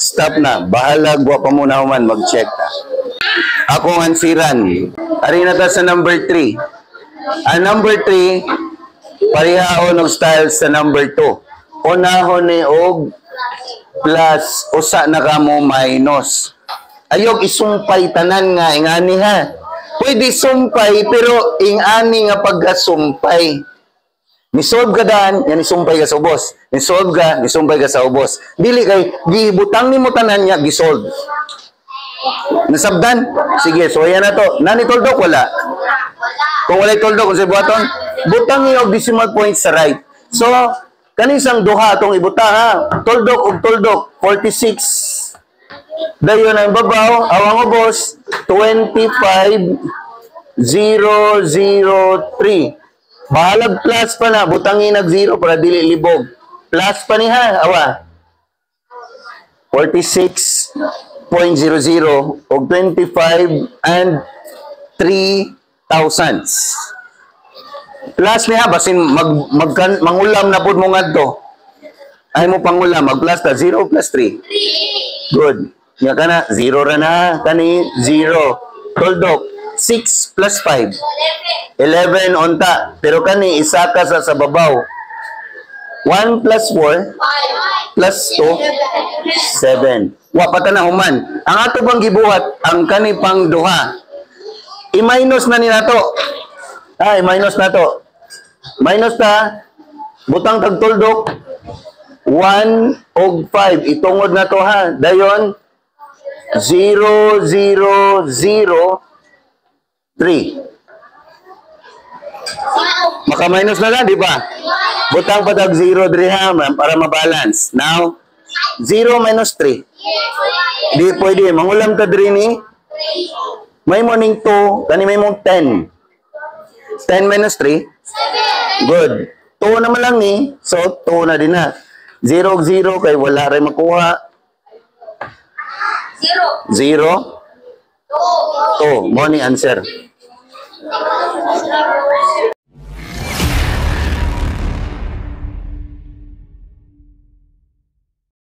Stop na. Bahalag, wa pa muna human, mag-check ta. Akong ansiran. Ari na ta sa number 3. Ang number 3, parehaon og style sa number 2. Unahon ni og plus, usa na kamo minus. Ayog isumpay tanan nga ingani ha. Pwede sumpay, pero ingani nga pagkasumpay. Ni-solve ka daan, yan isumpay ka sa ubos. Ni-solve ka, nisumpay ka sa ubos. Dili kay gibutang nimo tanan niya gisolve. Nasabdan? Sige, so ayan na to. Nani tuldok, wala? Kung walay tuldok, kung sa buhaton, butang og decimal point sa right. So, kanisang duha atong ibutang ha. Tuldok og tuldok, 46. Dayon ang babaw, awang ubos, 25,003. Bahalag plus pa na, butangin nag 0 para dili libog. Plus pa ni ha, awa. 46.00 og 25 and 3 thousands. Plus niya, basin mag, mag, mangulam na pud mo ngadto. Ay mo pangulam, mag plus ta, 0 plus 3. Good. Nga kana, 0 ra na, kani 0. Tuldok, 6 plus 5. 11 onta. Pero kani, isa ka sa babaw. 1 plus 4 plus 2, 7. Wa pa ta na human. Ang ato bang gibuhat, ang kani pang duha. I-minus na ni nato. Ah, i-minus na to. Minus ta, butang tag tuldok, 1 og 5. Itungod na to ha. Dayon, 0, 0, 0, 3. Maka-minus na lang, di ba? Butang pa tag 0 diri ha, ma'am, para ma-balance. Now, 0 minus 3. Di pwede. Mangulam ta diri ni. May mo ning 2, kani may mong 10. 10 minus 3? Good. 2 naman lang ni. So, 2 na din na. 0 0 kay wala rin makuha. 0. 0, 2. Mo ni answer.